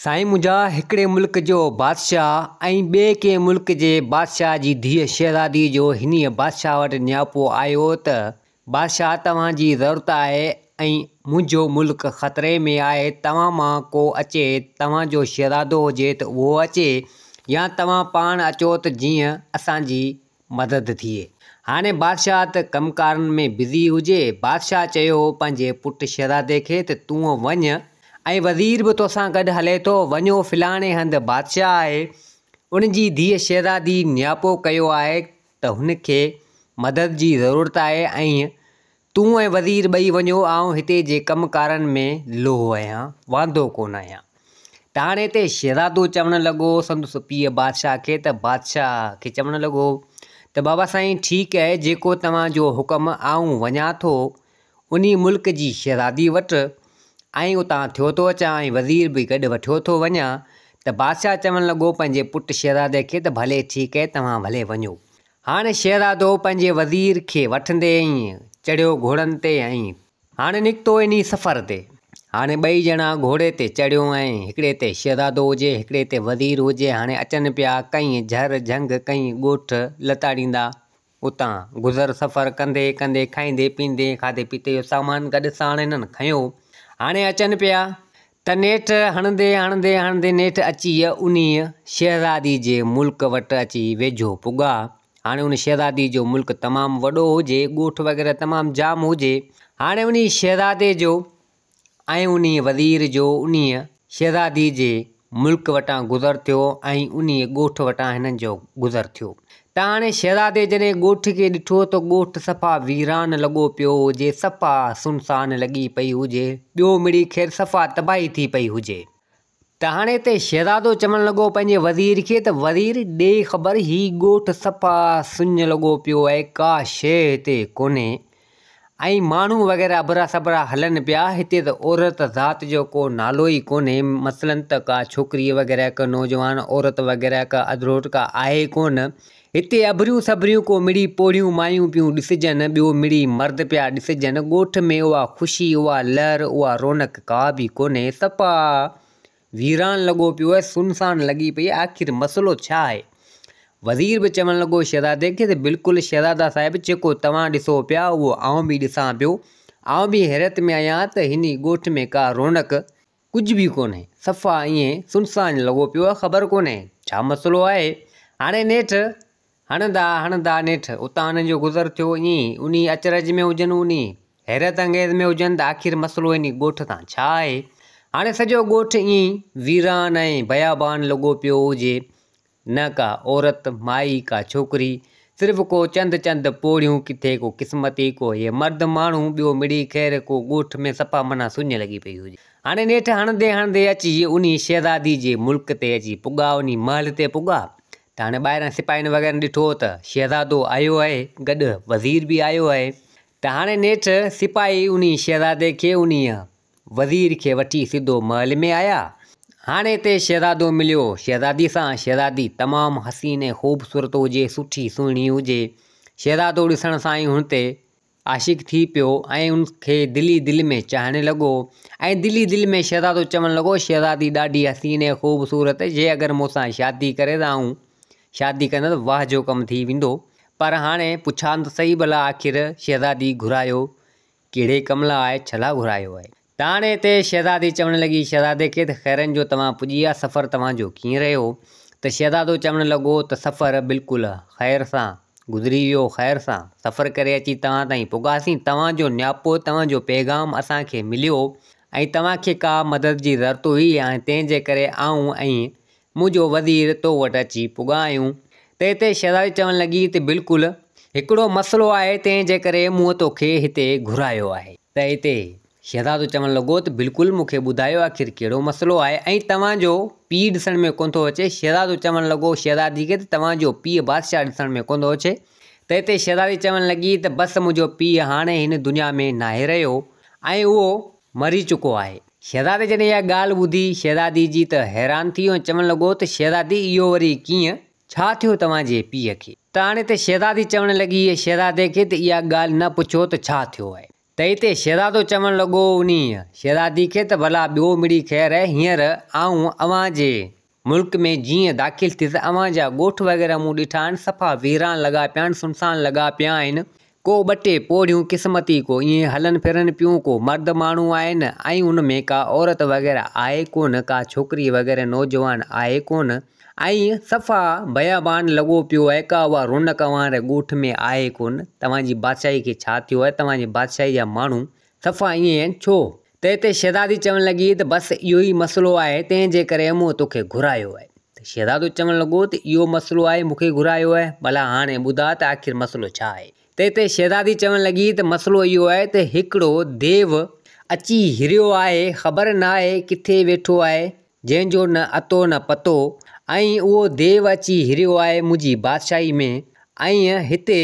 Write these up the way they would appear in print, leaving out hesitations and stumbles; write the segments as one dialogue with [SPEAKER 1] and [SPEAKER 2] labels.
[SPEAKER 1] سائين منهنجا هڪڙي ملڪ جو بادشاهه ۽ ٻئي ڪنهن ملڪ جي بادشاهه جي ڌيء شهزاديء جو هنيء بادشاهه وٽ نياپو آيو ته بادشاهه توهان جي ضرورت آهي ۽ منهنجو ملڪ خطري ۾ آهي توهان مان ڪو اچي توهان جو شهزادو هجي ته اهو اچي يا توهان پاڻ اچو ته جيئن اسان جي مدد ٿئي. هاڻي بادشاهه ته ڪم ڪارن ۾ بزي هجي. بادشاهه چيو هو پنهنجي پٽ شهزادي کي ته تون وڃ ۽ وزير به توسان گڏ هلي ٿو، وڃو فلاڻي هنڌ بادشاهه آهي، ان جي ڌيء شهزادي نياپو ڪيو آهي ته هن کي مدد جي ضرورت آهي ۽ تون ۽ وزير ٻئي وڃو، آئون هتي جي ڪم ڪارن ۾ لوهه آهيان، واندو ڪونه آهيان. ته هاڻي هتي شهزادو چوڻ لڳو سندس پيء بادشاهه کي ته بادشاهه کي چوڻ لڳو ته بابا سائين ٺيڪ آهي جيڪو توهان جو حڪم آئون وڃان ٿو انهي ملڪ جي شهزادي وٽ ۽ اتان ٿيو ٿو اچان ۽ وزير به گڏ وٺيو ٿو وڃان ته بادشاهه چوڻ لڳو پنهنجي پٽ شهزادي کي ته ڀلي ٺيڪ آهي توهان ڀلي وڃو. هاڻ شهزادو پنهنجي وزير کي وٺندي ۽ چڙهيو گهوڙن تي ۽ هاڻ نڪتو انهي سفر تي. هاڻي ٻئي ڄڻا گهوڙي تي چڙهيو ۽ هڪڙي تي شهزادو هجي هڪڙي تي وزير هجي هاڻي اچن پيا ڪئين جهر جهنگ ڪئين ڳوٺ لتاڙيندا اتان گذر سفر ڪندي ڪندي کائيندي پيندي کاڌي پيتي جو سامان گڏ ساڻ هنن کنيو هاڻي اچن پيا ته نيٺ هڻندي هڻندي هڻندي نيٺ اچي انهيء شهزادي جي ملڪ وٽ اچي ويجهو پڳا. هاڻي ان شهزادي جو ملڪ تمام وڏو هجي، ڳوٺ وغيره تمام جام هجي. هاڻي انهيء شهزادي جو ۽ انهيء وزير جو انهيء شهزادي جي ملڪ وٽان گذر ٿيو ۽ انهيء ڳوٺ وٽان هنن جو گذر ٿيو. ته هاڻي شهزادي جڏهن ڳوٺ کي ڏٺو ته ڳوٺ صفا ويران لڳو پيو هجي، صفا سنسان لڳي پئي هجي، ٻيو مڙئي خير صفا تباهي ٿي پئي هجي. ته هاڻي هتي شهزادو چوڻ لڳو پنهنجي وزير کي ته وزير ڏي خبر هي ڳوٺ صفا سڃ لڳو پيو آهي، ڪا شيء هتي ڪونهي، ۽ ماڻهو وغيره اڀرا سڀرا هلن پيا، هتي ته عورت ذات جو ڪو نالو ئي ڪونهي، مثلاً ته ڪا ڇوڪري وغيره ڪا نوجوان عورت وغيره ڪا اڌڙوٽ ڪا آهي ڪونه، هتي اڀريون سڀريون ڪو مڙئي پوڙهيون مايون پيون ڏسجن، ٻيو مڙئي مرد پيا ڏسجن، ڳوٺ ۾ اها خوشي، اها لهر، اها رونق ڪا به ڪونهي، صفا ويران لڳو پيو آهي، سنسان لڳي پئي آهي، آخر مسئلو ڇا آهي؟ وزير به چوڻ لڳو شهزادي کي ته بلڪل شهزادا صاحب جيڪو توهان ڏسو پيا اهو آئون به ڏسان پيو، آئون به حيرت ۾ آهيان ته هن ڳوٺ ۾ ڪا رونق ڪجهه به ڪونهي، صفا ائين سنسان لڳو پيو آهي، خبر ڪونهي ڇا مسئلو آهي؟ هاڻي نيٺ هڻندا هڻندا نيٺ اتان انهن جو گذر ٿيو ائين ئي انهي اچرج ۾ هجن انهي حيرت انگيز ۾ هجن ته آخر مسئلو انهي ڳوٺ تان ڇا آهي؟ هاڻي سڄو ڳوٺ ائين ئي ويران ۽ بيابان لڳو پيو هجي نه ڪا عورت مائي ڪا ڇوڪري صرف ڪو چند چند پوڙهيون ڪٿي ڪو قسمتي ڪو هي مرد ماڻهو ٻيو مڙئي خير ڪو ڳوٺ ۾ صفا معنيٰ سڃ لڳي پئي هجي. هاڻي نيٺ هڻندي هڻندي اچي انهي شهزادي جي ملڪ تي اچي پڳا انهي محل تي پڳا ته هاڻي ٻاهران سپاهين وغيره ڏٺو ته شهزادو آيو آهي، گڏ وزير به آيو آهي، ته هاڻي نيٺ سپاهي انهي شهزادي کي انهيء وزير کي وٺي سڌو محل ۾ آيا. هاڻي هتي شهزادو مليو شهزادي سان، شهزادي تمام حسين ۽ خوبصورت هجي، سٺي سهڻي هجي. شهزادو ڏسڻ سان ئي هن تي عاشق ٿي پيو ۽ ان کي دل ئي دل ۾ چاهڻ لڳو ۽ دل ئي دل ۾ شهزادو چوڻ لڳو، شهزادي ڏاڍي حسين ۽ خوبصورت، جي اگر مون سان شادي ڪري ته آئون شادي ڪندس، واهه جو ڪم ٿي ويندو. پر هاڻي پڇان ته سهي ڀلا آخر شهزادي گهرايو ڪهڙي ڪم لاء آهي، ڇلا گهرايو آهي؟ ته هاڻي هتي شهزادي چوڻ لڳي شهزادي کي ته خيرن جو توهان پڄي ويا، سفر توهان جو ڪيئن رهيو؟ ته شهزادو چوڻ لڳو ته سفر بلڪل خير سان گذري ويو، خير سان سفر ڪري اچي توهان تائين پڳاسين، توهان جو نياپو، توهان جو پيغام اسان کي مليو ۽ توهان کي ڪا مدد جي ضرورت هئي ۽ تنهن جي ڪري آئون ۽ منهنجو وزير تو وٽ اچي پڳا آهيون. ته هتي شهزادي چوڻ لڳي ته بلڪل هڪڙو مسئلو آهي تنهن جي ڪري مون توکي هتي گهرايو آهي. ته هتي شهزادو چوڻ لڳو ته بلڪل مون کي ٻڌايو آخر ڪهڙو مسئلو آهي ۽ توهان جو پيء ڏسڻ ۾ ڪونه ٿو اچي. شهزادو چوڻ لڳو شهزادي کي ته توهان جو پيء بادشاهه ڏسڻ ۾ ڪونه ٿو اچي. ته هتي شهزادي چوڻ لڳي ته بس منهنجو پيء هاڻي هن دنيا ۾ ناهي رهيو ۽ اهو مري چڪو آهي. شهزادي جڏهن اها ڳالهه ٻڌي شهزادي جي ته حيران ٿي ويو ۽ چوڻ لڳو ته شهزادي اهو وري ڪيئن؟ ڇا ٿيو توهان جي پيء کي؟ ته هاڻي ته شهزادي چوڻ لڳي شهزادي کي ته اها ڳالهه نه پڇو ته ڇا ٿيو آهي؟ ته ته اتي شهزادو چوڻ لڳو انهيء شهزادي کي ته ڀلا ٻيو مڙئي خير هينئر آئون اوهان جي ملڪ ۾ جيئن داخل ٿيس اوهان جا ڳوٺ وغيره مون ڏٺا آهن صفا ويران لڳا پيا آهن سنسان لڳا پيا آهن ڪو ٻه ٽي پوڙهيون قسمتي ڪو ائين هلن ڦرن پيون ڪو مرد ماڻهو آهن ۽ ان ۾ ڪا عورت وغيره آهي ڪونه ڪا ڇوڪري وغيره نوجوان آهي ڪونه ۽ صفا بيابان لڳو پيو آهي، ڪا اها رونق اوهان ري ڳوٺ ۾ آهي ڪونه، توهان جي بادشاهي کي ڇا ٿيو آهي، توهان جي بادشاهي جا ماڻهو صفا ائين آهن ڇو؟ ته هتي شهزادي چوڻ لڳي ته بس اهو ئي مسئلو آهي، تنهن جي ڪري مون توکي گهرايو آهي. ته شهزادو چوڻ لڳو ته اهو مسئلو آهي مون کي گهرايو آهي، ڀلا هاڻي ٻڌاء ته آخر مسئلو ڇا آهي؟ ته هتي شهزادي چوڻ لڳي ته مسئلو اهو آهي ته هڪڙو ديو اچي هريو آهي، خبر ناهي ڪٿي ويٺو آهي، جنهن جو نه اتو نه پتو، ۽ اهو ديو اچي هريو آهي منهنجي بادشاهي ۾، ۽ هتي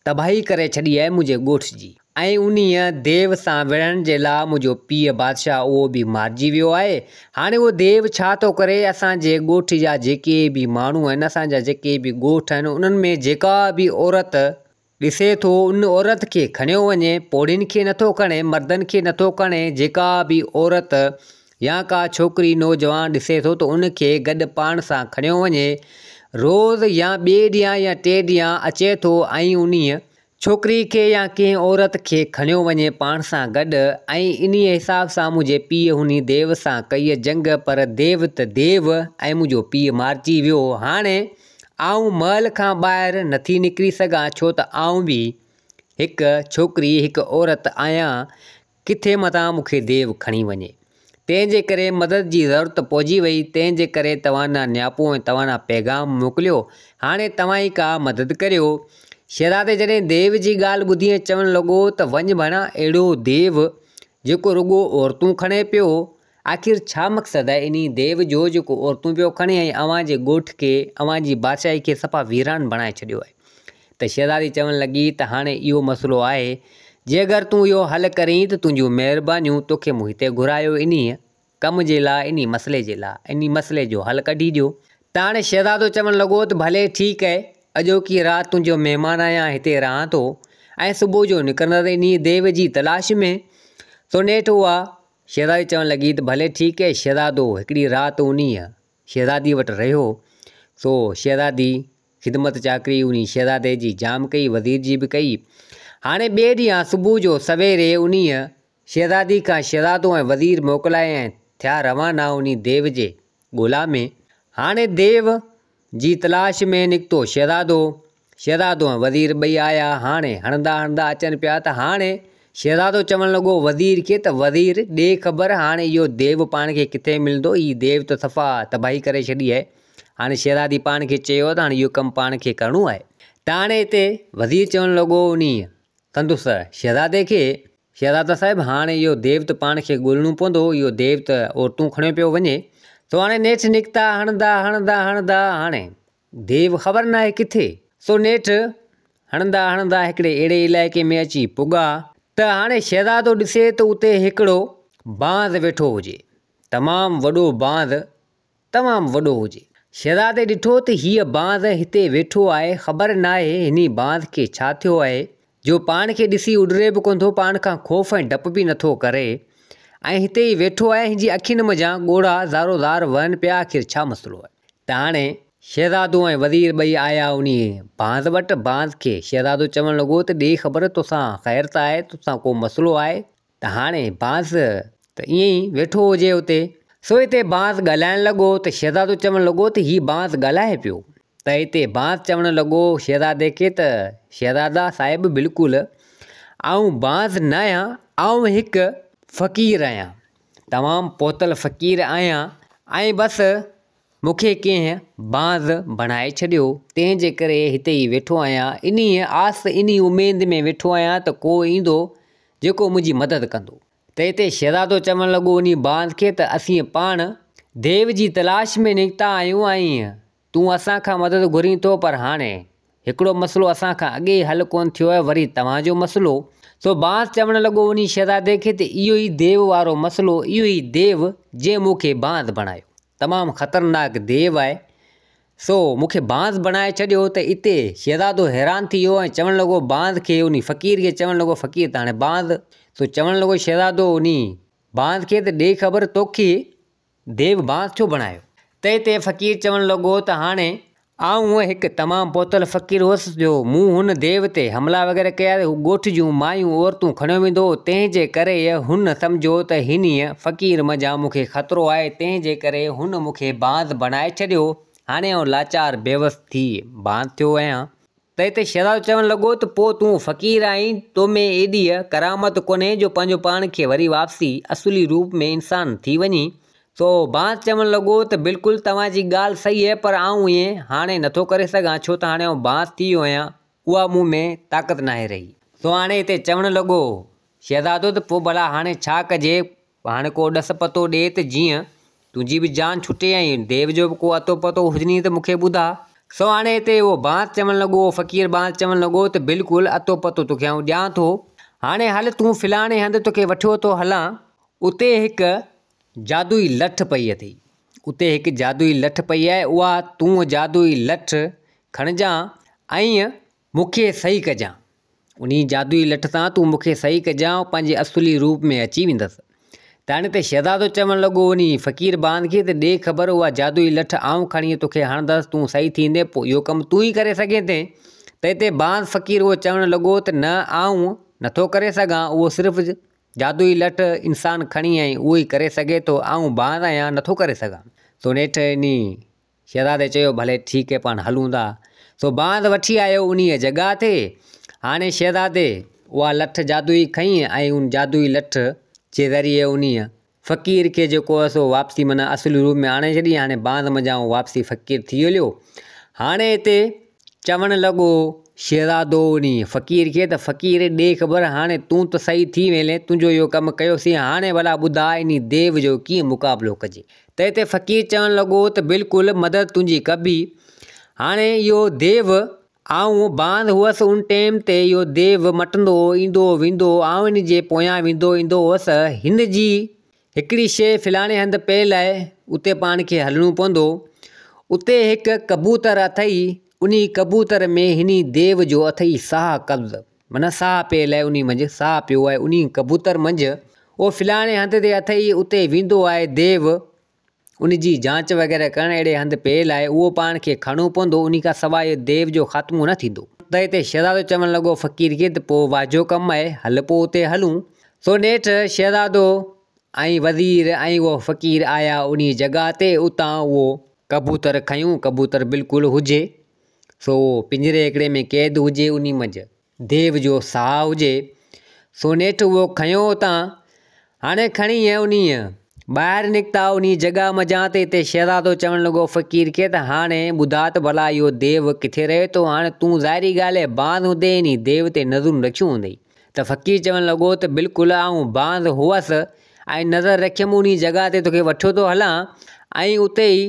[SPEAKER 1] تباهي ڪري ڇڏي آهي منهنجي ڳوٺ جي، ۽ انهيء ديو سان وڙهڻ جي لاء منهنجو پيء بادشاهه اهو به مارجي ويو آهي. هاڻي اهو ديو ڇا ٿو ڪري، اسان جي ڳوٺ جا جيڪي به ماڻهو آهن، اسان جا جيڪي به ڳوٺ آهن، انهن ۾ جيڪا به عورت ڏسي ٿو ان عورت کي کڻيو وڃي، پوڙهين کي نٿو کڻي، مردن کي نٿو کڻي، جيڪا به عورت يا ڪا ڇوڪري نوجوان ڏسي ٿو ته ان کي گڏ پاڻ سان کڻيو وڃي، روز يا ٻئي ڏينهن يا ٽئين ڏينهن اچي ٿو ۽ انهيء ڇوڪري کي يا ڪنهن عورت کي کڻيو وڃي پاڻ سان گڏ ۽ انهيء حساب سان منهنجي پيء هني ديو سان ڪئي جنگ پر ديو ته ديو ۽ منهنجو پيء مارجي ويو، هاڻي آئون محل کان ٻاهر نٿي نڪري سگهان ڇو ته آئون به هڪ ڇوڪري، هڪ عورت آهيان، ڪٿي متان مون کي ديو کڻي وڃي. تنهن جي ڪري مدد جي ضرورت پئجي وئي، تنهن جي ڪري توهان ڏانهن نياپو ۽ توهان ڏانهن پيغام موڪليو. هاڻي توهان ئي ڪا مدد ڪريو. شهزادي جڏهن ديو جي ڳالهه ٻڌي ۽ چوڻ لڳو ته وڃ ڀڻا اهڙو ديو جيڪو رڳو عورتون کڻي پيو، آخر ڇا مقصد آهي انهي ديو جو جيڪو عورتون پيو کڻي ۽ اوهان جي ڳوٺ کي اوهان جي بادشاهي کي صفا ويران بڻائي ڇڏيو آهي. ته شهزادي چوڻ لڳي ته هاڻي اهو مسئلو آهي جي اگر تون اهو حل ڪرين ته تنهنجون مهربانيون توکي مون هتي گهرايو انهي ڪم جي لاء انهي مسئلي جي لاء انهي مسئلي جو حل ڪڍي ڏيو. ته هاڻي شهزادو چوڻ لڳو ته ڀلي ٺيڪ آهي اڄوڪي رات تنهنجو مهمان آهيان هتي رهان ٿو ۽ صبح جو نڪرندس انهي ديو جي تلاش ۾. سو نيٺ اها شهزادي چوڻ لڳي ته ڀلي ٺيڪ اي شهزادو هڪڙي رات انهيء شهزاديء وٽ رهيو، سو شهزادي خدمت چاڪري انهي شهزادي جي جام ڪئي، وزير جي به ڪئي. هاڻي ٻئي ڏينهن صبح جو سويري انهيء شهزادي کان شهزادو ۽ وزير موڪلائي ۽ ٿيا روانا انهي ديو جي ڳولا ۾. هاڻي ديو جي تلاش ۾ نڪتو شهزادو. شهزادو ۽ وزير ٻئي آيا. هاڻي هڻندا هڻندا اچن پيا ته هاڻي شهزادو چوڻ لڳو وزير کي ته وزير ڏي خبر هاڻي اهو ديو پاڻ کي ڪٿي ملندو هي ديو ته صفا تباهي ڪري ڇڏي آهي. هاڻي شهزادي پاڻ کي چيو ته هاڻي اهو ڪم پاڻ کي ڪرڻو آهي. ته هاڻي هتي وزير چوڻ لڳو انهيء سندس شهزادي کي، شهزادا صاحب هاڻي اهو ديو ته پاڻ کي ڳولڻو پوندو، اهو ديو ته عورتون کڻيو پيو وڃي. سو هاڻي نيٺ نڪتا هڻندا هڻندا هڻندا هاڻي ديو خبر ناهي ڪٿي. سو نيٺ هڻندا هڻندا هڪڙي اهڙي علائقي ۾ اچي پڳا ته هاڻي شهزادو ڏسي ته اتي هڪڙو بانز ويٺو هجي، تمام وڏو بانز تمام وڏو هجي. شهزادي ڏٺو ته هيء بانز هتي ويٺو آهي، خبر ناهي هني بانز کي ڇا ٿيو آهي، جو پاڻ کي ڏسي اڏري به ڪونه ٿو، پاڻ کان خوف ۽ ڊپ به نٿو ڪري ۽ هتي ئي ويٺو آهي، هن جي اکين منجهان ڳوڙها زارو زار وهن پيا، آخر ڇا مسئلو آهي؟ ته هاڻي شهزادو ۽ وزير ٻئي آيا انهي بانز وٽ، بانز کي شهزادو چوڻ لڳو ته ڏي خبر توسان خير ته آهي، توسان ڪو مسئلو آهي؟ ته هاڻي بانس ته ائين ئي ويٺو هجي اتي. سو هتي بانس ڳالهائڻ لڳو ته شهزادو چوڻ لڳو ته هي بانس ڳالهائي پيو. ته هتي بانس چوڻ لڳو شهزادي کي ته شهزادا صاحب بلڪل آئون بانس ناهيان آئون هڪ فقير آهيان تمام پهتل فقير آهيان ۽ بس مون کي ڪنهن بانز بڻائي ڇڏيو، تنهن جي ڪري هتي ئي ويٺو آهيان. انهيء آس، انهيء اميد ۾ ويٺو آهيان ته ڪو ايندو، جيڪو منهنجي مدد ڪندو. ته هتي شهزادو چوڻ لڳو انهيء بانز کي ته اسين پاڻ ديو جي تلاش ۾ نڪتا آهيون ۽ تون اسان کان مدد گهرين ٿو، پر هاڻي هڪڙو مسئلو اسان کان اڳي ئي حل ڪونه ٿيو آهي، وري توهان جو مسئلو. سو بانس چوڻ لڳو انهي شهزادي کي ته اهو ئي ديو وارو مسئلو، اهو ئي ديو جنهن مون کي بانس بڻايو. تمام خطرناڪ ديو آهي. سو مون کي بانس بڻائي ڇڏيو ته اتي شهزادو حيران ٿي ويو ۽ چوڻ لڳو بانس کي انهي فقير کي چوڻ لڳو فقير ته هاڻي بانس. سو چوڻ لڳو شهزادو انهي بانس کي ته ڏي خبر توکي ديو بانس ڇو بڻايو؟ تنهن تي فقير چوڻ لڳو ته هاڻي آئون هڪ تمام پهتل فقير هوس جو مون هن ديو تي حملا وغيره ڪيا ته هو ڳوٺ جون مايون عورتون کڻيو ويندو هو تنهن جي ڪري هن سمجهيو ته هنيء فقير منجهان مون کي خطرو آهي تنهن جي ڪري هن مون کي بانس بڻائي ڇڏيو هاڻي آئون لاچار بيوس ٿي بانس ٿيو آهيان. تنهن تي شهزادو چوڻ لڳو ته پوء تون فقير آهين، تو ۾ ايڏيء ڪرامت ڪونهي جو پنهنجو پاڻ کي وري واپسي اصلي روپ ۾ انسان ٿي وڃين. سو بانس چوڻ لڳو ته بلڪل توهان جي ڳالهه صحيح آهي پر آئون ائين هاڻي نٿو ڪري سگهان ڇو ته هاڻي آئون بانس ٿي ويو آهيان اها مون ۾ طاقت ناهي رهي. سو هاڻي هتي چوڻ لڳو شهزادو ته پوء ڀلا هاڻي ڇا ڪجي هاڻي ڪو ڏس پتو ڏي ته جيئن تنهنجي به جان ڇٽي ۽ ديو جو به ڪو اتو پتو هجني ته مون کي ٻڌاء. سو هاڻي هتي اهو بانس چوڻ لڳو، اهو فقير بانس چوڻ لڳو ته بلڪل اتو پتو توکي آئون ڏيان ٿو. هاڻي هل تون فلاڻي هنڌ توکي وٺيو ٿو هلان. اتي هڪ جادوئي لٺ پئي اٿئي. اتي هڪ جادوئي لٺ پئي آهي، اها تون جادوئي لٺ کڻجان ۽ مون کي صحيح ڪجان. انهيء جادوئي لٺ سان تون مون کي صحيح ڪجان، آئون پنهنجي اصلي روپ ۾ اچي ويندس. تاڻي تي شهزادو چوڻ لڳو انهيء فقير باند کي ته ڏي خبر اها جادوئي لٺ آئون کڻي توکي هڻندس، تون صحيح ٿيندين، پوء اهو ڪم تون ئي ڪري سگهين ٿين. تنهن تي باند فقير اهو چوڻ لڳو ته نه آئون نٿو ڪري سگهان، اهو صرف جادوئي لٺ انسان کڻي ۽ اهو ئي ڪري سگهي ٿو، آئون باند آهيان نٿو ڪري سگهان. سو نيٺ انهيء شهزادي چيو، ڀلي ٺيڪ هي پاڻ هلون ٿا. سو باز وٺي آيو انهيء جڳهه تي. هاڻي شهزادي اها لٺ جادوئي کنئي ۽ ان جادوئي لٺ جي ذريعي انهيء فقير کي جيڪو هو سو واپسي معنيٰ اصلي روپ ۾ آڻي ڇڏي. هاڻي باز منجهان هو واپسي فقير ٿي هليو. هاڻي هتي چوڻ لڳو شهزادو انهيء فقير کي ته فقير ڏي خبر هاڻي تون ته صحيح ٿي ويلين، تنهنجو اهو ڪم ڪيوسين، هاڻي ڀلا ٻڌاء انهي ديو جو ڪيئن مقابلو ڪجي؟ تنهن تي فقير چوڻ لڳو ته بلڪل مدد تنهنجي ڪبي. هاڻي اهو ديو آئون باند هئس ان ٽيم تي اهو ديو مٽندو ايندو ويندو هو آئون ان جي پويان ويندو ايندو هئس هن جي هڪڙي شيء فلاڻي هنڌ پيل آهي اتي پاڻ کي هلڻو پوندو. اتي هڪ ڪبوتر اٿئي انهي ڪبوتر ۾ هني ديو جو اٿئي ساهه قبض معنيٰ ساهه پيل آهي انهي منجهه ساهه پيو آهي انهي ڪبوتر منجهه اهو فلاڻي هنڌ تي اٿئي اتي ويندو آهي ديو ان جي جانچ وغيره ڪرڻ اهڙي هنڌ پيل آهي اهو پاڻ کي کڻڻو پوندو انهي کان سواء ديو جو خاتمو نه ٿيندو. تنهن تي شهزادو چوڻ لڳو فقير کي ته پوء واجهو ڪم آهي هل پوء اتي هلون. سو نيٺ شهزادو ۽ وزير ۽ اهو فقير آيا انهي جڳهه تي اتان اهو ڪبوتر کنيون ڪبوتر بلڪل هجي سو اهو پڃري هڪڙي ۾ قيد هجي انهي منجهه ديو جو ساهه هجي، سو نيٺ اهو کنيو اتان. هاڻي کڻي انهيء ٻاهر نڪتا انهيء جڳهه منجهان ته اتي شهزادو چوڻ لڳو فقير کي ته هاڻي ٻڌاء ته ڀلا اهو ديو ڪٿي رهي ٿو؟ هاڻي تون ظاهري ڳالهه آهي باز هوندين انهيء ديو تي نظرون رکيون هوندئي. ته فقير چوڻ لڳو ته بلڪل آئون باز هئس ۽ نظر رکيم انهيء جڳهه تي توکي وٺيو ٿو هلان ۽ اتي ئي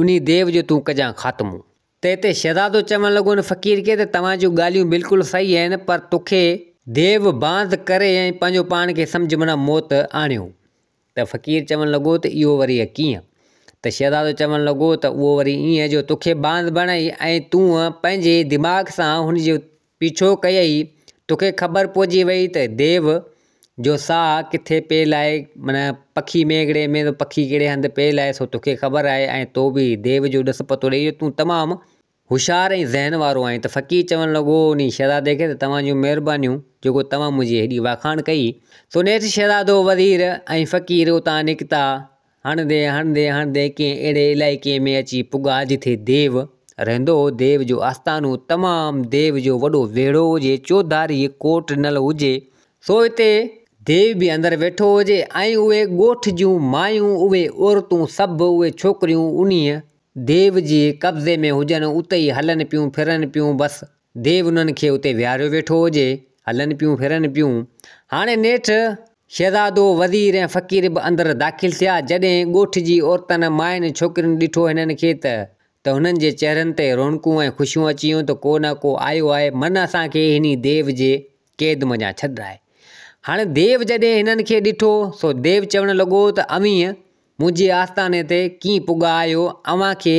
[SPEAKER 1] انهيء ديو جو تون ڪجان خاتمو. تنهن تي شهزادو چوڻ لڳو ان فقير کي ته توهان جون ڳالهيون بلڪل صحيح آهن پر توکي ديو باند ڪري ۽ پنهنجو پاڻ کي سمجهه معنيٰ موت آڻيو. ته فقير چوڻ لڳو ته اهو وري ڪيئن؟ ته شهزادو چوڻ لڳو ته اهو وري ائين جو توکي باند بڻائي ۽ تون پنهنجي دماغ سان هن جو پيڇو ڪيئي، توکي خبر پئجي وئي ته ديو جو ساهه ڪٿي پيل آهي، معنيٰ پکي ميگهڙي ۾ ته پکي ڪهڙي هنڌ پيل آهي سو توکي خبر آهي ۽ تو به ديو جو ڏس پتو ڏيئي تون تمام هوشيار ۽ ذهن وارو آهين ته فقير چوڻ لڳو انهي شهزادي کي ته توهان جون مهربانيون جيڪو توهان منهنجي هيڏي واکاڻ ڪئي. سو نيٺ شهزادو، وزير ۽ فقير اتان نڪتا. هڻندي هڻندي هڻندي ڪنهن اهڙي علائقي ۾ اچي پڳا جٿي ديو رهندو هو. ديو جو آستانو تمام ديو جو وڏو ويڙهو هجي، چوڌاري ڪوٽ ڏنل هجي، سو اتي ديو به اندر ويٺو هجي ۽ اهي ڳوٺ جون مايون، اهي عورتون سڀ، اهي ڇوڪريون انهيء ديو جي قبضي ۾ هجن، اتي ئي هلن پيون ڦرن پيون، بس ديو انهن کي اتي ويهاريو ويٺو هجي، هلن پيون ڦرن پيون. هاڻي نيٺ شهزادو، وزير ۽ فقير به اندر داخل ٿيا. جڏهن ڳوٺ جي عورتن، ماين، ڇوڪرين ڏٺو هنن کي ته ته هنن جي چهرن تي رونقون ۽ خوشيون اچي ويون ته ڪو نه ڪو آيو آهي، من اسان کي هني ديو جي قيد منجهان ڇڏرائي. هاڻي ديو جڏهن هنن کي ڏٺو، سو ديو چوڻ لڳو ته اوهين منهنجي آستاني تي ڪيئن پڳا آهيو، اوهان کي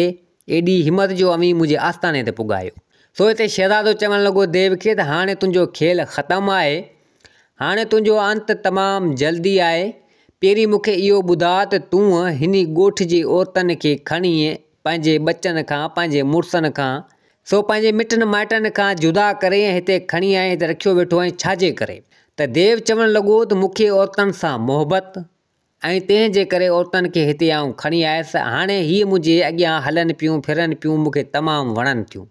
[SPEAKER 1] ايڏي همت جو اوهين منهنجي آستاني تي پڳا آهيو. سو هتي شهزادو چوڻ لڳو ديو کي ته هاڻي تنهنجو کيل ختم آهي. هاڻي تنهنجو انت تمام جلدي آهي. پهرين مون کي اهو ٻڌاء ته تون هني ڳوٺ جي عورتن کي کڻي پنهنجي ٻچن کان، پنهنجي مڙسن کان، سو پنهنجي مٽن مائٽن کان جدا ڪري ۽ هتي کڻي آئين هتي رکيو ويٺو آهين ڇا جي ڪري؟ ته ديو چوڻ لڳو ته مون کي عورتن سان محبت ۽ تنهن جي ڪري عورتن کي هتي آئون کڻي آيس، هاڻي هيء منهنجي اڳيان هلن پيون ڦرن پيون مون کي تمام وڻن ٿيون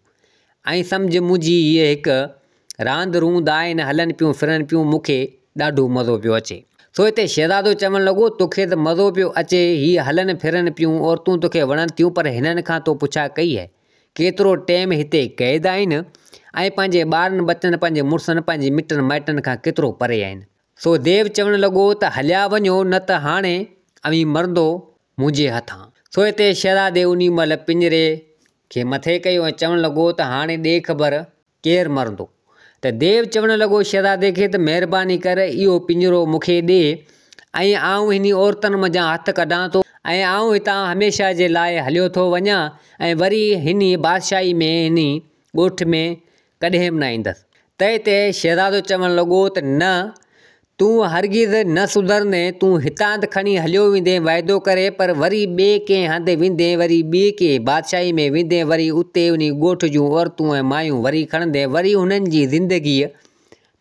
[SPEAKER 1] ۽ سمجهه منهنجي هيء هڪ راند روند آهن هلن پيون ڦرن پيون مون کي ڏاڍو مزو پيو اچي. سو هتي شهزادو چوڻ لڳو، توکي ته مزو پيو اچي هيء هلن ڦرن پيون عورتون توکي وڻن ٿيون پر هنن کان تو پڇا ڪئي آهي ڪيترو ٽيم هتي قيد آهن ۽ پنهنجي ٻارن ٻچن پنهنجي مڙسن پنهنجي مٽن مائٽن کان ڪيترو پري آهن. سو ديو چوڻ لڳو ته هليا وڃو نه ته هاڻي اوهين مرندو منهنجي هٿان. سو هتي شهزادي انهي مهل پڃري کي مٿي ڪيو ۽ چوڻ لڳو ته هاڻي ڏي خبر ڪير مرندو؟ ته ديو چوڻ لڳو شهزادي کي ته مهرباني ڪر اهو پڃرو مون کي ڏي ۽ آئون هني عورتن منجهان هٿ ڪڍان ٿو ۽ آئون هتان هميشه جي لاء هليو ٿو وڃان ۽ وري هني بادشاهي ۾ هني ڳوٺ ۾ ڪڏهن به نه ايندس. تنهن تي شهزادو چوڻ لڳو ته نه، تون هرگز نه سڌرندين، تون هتان ته کڻي هليو ويندين وعدو ڪري، پر وري ٻئي ڪنهن هنڌ ويندين، وري ٻي ڪنهن بادشاهي ۾ ويندين، وري اتي انهي ڳوٺ جون عورتون ۽ مايون وري کڻندين، وري هنن جي زندگيء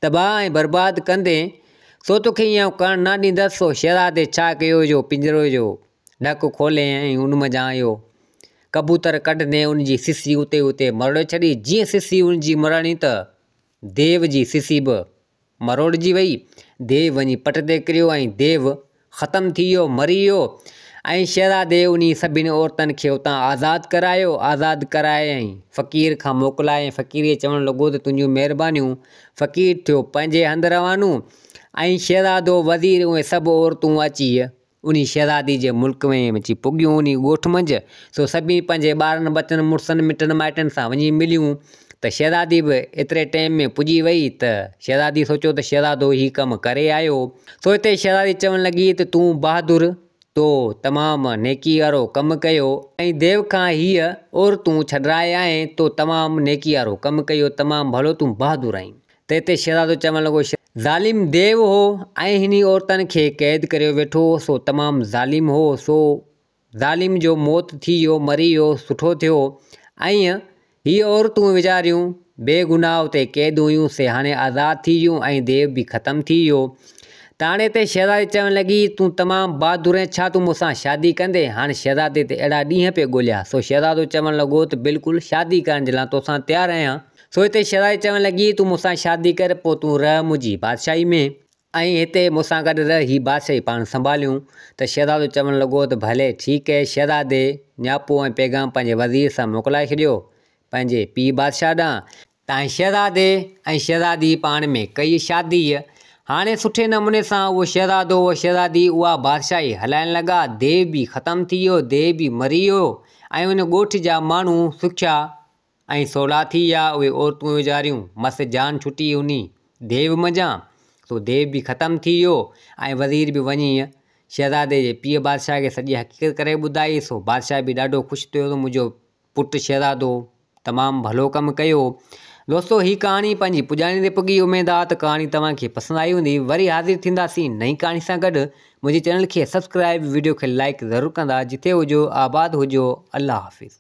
[SPEAKER 1] تباهه ۽ برباد ڪندين، سو توکي ائين آئون ڪرڻ نه ڏيندس. سو شهزادي ڇا ڪيو جو پڃري جو ڍڪ کولي ۽ ان منجهان اهو ڪبوتر ڪڍندي ان جي سسي اتي اتي مروڙي ڇڏي. جيئن سسي ان جي مروڙي ته ديو جي سسي به مروڙجي وئي. ديو وڃي پٽ تي ڪريو ۽ ديو ختم ٿي ويو، مري ويو ۽ شهزادي انهي سڀني عورتن کي اتان آزاد ڪرايو. آزاد ڪرائي ۽ فقير کان موڪلائي ۽ فقير کي چوڻ لڳو ته تنهنجون مهربانيون. فقير ٿيو پنهنجي هنڌ روانو ۽ شهزادو، وزير اهي سڀ عورتون اچي انهي شهزادي جي ملڪ ۾ اچي پڳيون انهي ڳوٺ منجهه، سو سڀيئي پنهنجي ٻارن ٻچن، مڙسن مٽن مائٽن سان وڃي مليون ته شهزادي به ايتري ٽيم ۾ پڄي وئي ته شهزادي سوچيو ته شهزادو هي ڪم ڪري آيو. سو هتي شهزادي چوڻ لڳي ته تون بهادر، تو تمام نيڪي وارو ڪم ڪيو ۽ ديو کان هيء عورتون ڇڏرائي آئين، تو تمام نيڪي وارو ڪم ڪيو، تمام ڀلو تون بهادر آهين. تنهن تي شهزادو چوڻ لڳو، ظالم ديو هو ۽ هني عورتن کي قيد ڪريو ويٺو هو، سو تمام ظالم هو، سو ظالم جو موت ٿي ويو، مري ويو، سٺو ٿيو ۽ هي عورتون ويچاريون بي گناهه اتي قيد هيون، سي هاڻي آزاد ٿي ويون ۽ ديو به ختم ٿي ويو. ته هاڻي هتي شهزادي چوڻ لڳي، تون تمام بهادر آهين، ڇا تون مون سان شادي ڪندين؟ هاڻي شهزادي ته اهڙا ڏينهن پئي ڳوليا، سو شهزادو چوڻ لڳو ته بلڪل شادي ڪرڻ جي لاء توسان تيار آهيان. سو هتي شهزادي چوڻ لڳي، تون مون سان شادي ڪر، پوء تون رهه منهنجي بادشاهي ۾، ۽ هتي مون سان گڏ رهه، هي بادشاهي پاڻ سنڀاليون. ته شهزادو چوڻ لڳو ته ڀلي، ٺيڪ اهي. شهزادي نياپو ۽ پيغام پنهنجي وزير سان موڪلائي ڇڏيو، پنهنجي پيء بادشاهه ڏانهن. تائين شهزادي ۽ شهزادي پاڻ ۾ ڪئي شادي. هاڻي سٺي نموني سان اهو شهزادو اها شهزادي اها بادشاهي هلائڻ لڳا. ديو به ختم ٿي ويو، ديو به مري ويو ۽ ان ڳوٺ جا ماڻهو سکيا ۽ سولا ٿي ويا. اهي عورتون ويچاريون مس جان ڇٽي انهي ديو منجهان. سو ديو به ختم ٿي ويو ۽ وزير به وڃي شهزادي جي پيء بادشاهه کي سڄي حقيقت ڪري ٻڌائي. سو بادشاهه به ڏاڍو خوش ٿيو ته منهنجو پٽ شهزادو تمام ڀلو ڪم ڪيو. دوستو هي ڪهاڻي پنهنجي پڄاڻي تي پڳي اميد آ ته ڪهاڻي توهان کي پسند آئي هوندي وري حاضر ٿينداسين نئين ڪهاڻي سان گڏ منهنجي چينل کي سبسڪرائب وڊيو کي لائيڪ ضرور ڪندا جتي هجو آباد هجو الله حافظ.